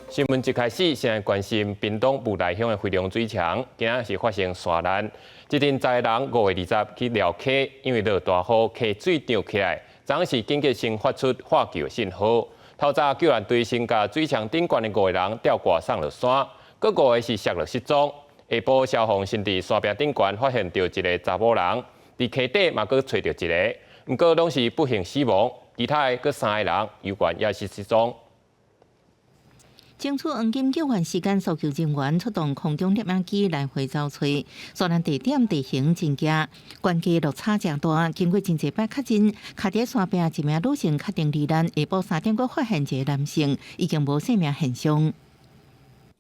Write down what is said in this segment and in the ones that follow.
新聞一開始，先來關心屏東霧來鄉的飛龍水牆，今仔是發生山難，這陣十个人5月20去寮溪，因為落大雨，溪水漲起來，當時緊急先發出喝救的信號。透早救援隊先共水牆頂懸的五個人吊掛送落山，閣五個是摔落失蹤。下晡消防先佇山壁頂懸發現著一个查某人，佇溪底嘛閣揣著一个，毋過攏是不幸死亡，其他的閣三个人猶原也是失蹤。爭取黃金救援時間，搜救人員出動空中攝影機來回走揣，雖然地點地形真驚，懸低落差誠大，經過真濟擺確認，卡佇山壁一名女性確定罹難，下晡3點閣發現一个男性已經無生命現象。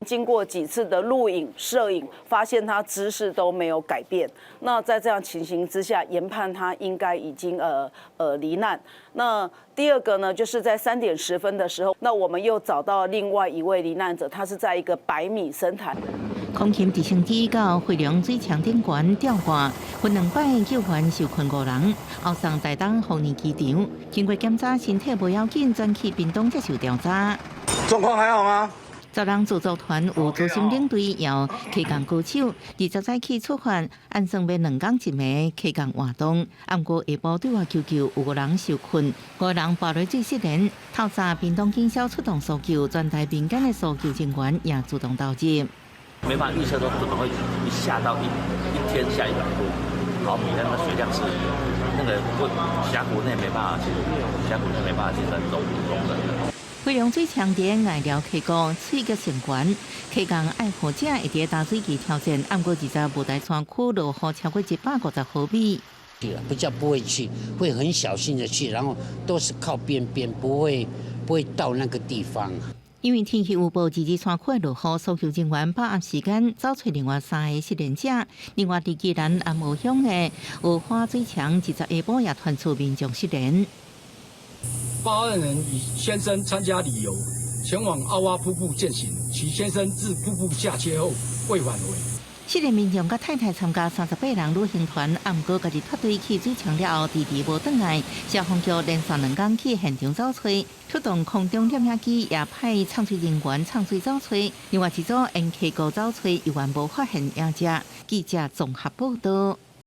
經過幾次的錄影、攝影，發現他姿勢都沒有改變。那在這樣情形之下，研判他應該已經罹難。那第二個呢，就是在3點10分的時候，那我們又找到另外一位罹難者，他是在一個100米深潭。空勤直升機到飛龍水牆頂懸吊掛，分兩擺救援受困五人，後送台東豐年機場，經過檢查身體無要緊，轉去屏東接受調查。狀況還好嗎？十人自助團有資深領隊，有溪降高手，20早起出發，按算欲兩工一暝溪降活動。毋過下晡對外求救，有五人受困，五人跋落水失聯。透早屏東警消出動搜救，全台民間的搜救人員也主動投入。沒辦法預測到怎麼會一下到一天下100多毫米，那個水量是那個會峽谷內沒辦法去，峽谷內沒辦法去容忍的。飛龍水牆佇隘寮溪谷水極上懸，溪降愛好者會佇打水機挑戰，毋過20霧台山區落雨超過150毫米。比較不會去，會很小心的去，然後都是靠邊邊，不會到那個地方。因為天氣預報，二二山區落雨，搜救人員把握時間找揣另外三个失聯者。另外，佇宜蘭安和鄉的蚵花水牆，20下晡也傳出民眾失聯。報案人與先生參加旅遊，前往澳洼瀑布健行，其先生自瀑布下切後未返回。失聯民眾佮太太參加38人旅行團，毋過家己脫隊去水牆了後，遲遲無轉來。消防局連續兩工去現場找揣，出動空中攝影機，也派送水人員送水找揣。另外一組沿溪谷找揣，猶原無發現影跡。記者綜合報道。